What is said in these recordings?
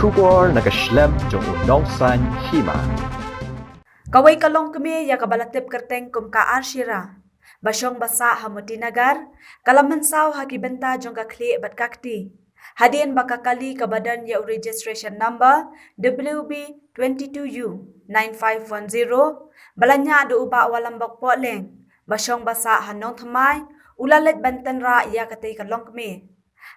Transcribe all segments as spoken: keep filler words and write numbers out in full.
Khubor na ka shlem jong u nongsan hima. Kawei ka longkmie ïa kaba la tip kyrteng kum ka Arshira, ba shong ba sah ha Motinagar, ka la mynsaw ha ki bynta jong ka khlieh bad ka kti, hadien ba ka kali kaba don ïa u registration number W B twenty-two U nine five one zero, ba la ñiah da u Bah Walambok Pohleng, ba shong ba sah ha Nongthymmai, u la leit ban tynrah ïa katei ka longkmie.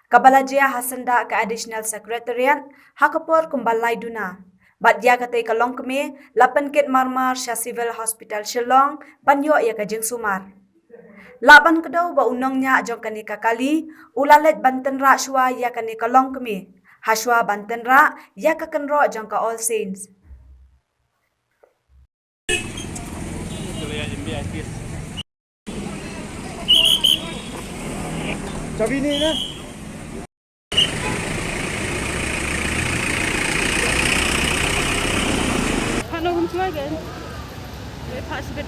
Kaba la jia ha syndah ka Additional Secretariat ha ka por kumba lai duna, bad ïa katei ka longkmie la pynkit marmar sha Civil Hospital Shillong ban ïoh ïa ka jingsumar. Lah ban kdew ba u nongñiah jong kane ka kali u la leit ban tynrah shuwa ïa kane ka longkmie, ha shuwa ban tynrah ïa ka kynroh jong ka All Saints. Chabi ni na. Phah no hum slai gen. Wei phah sibet.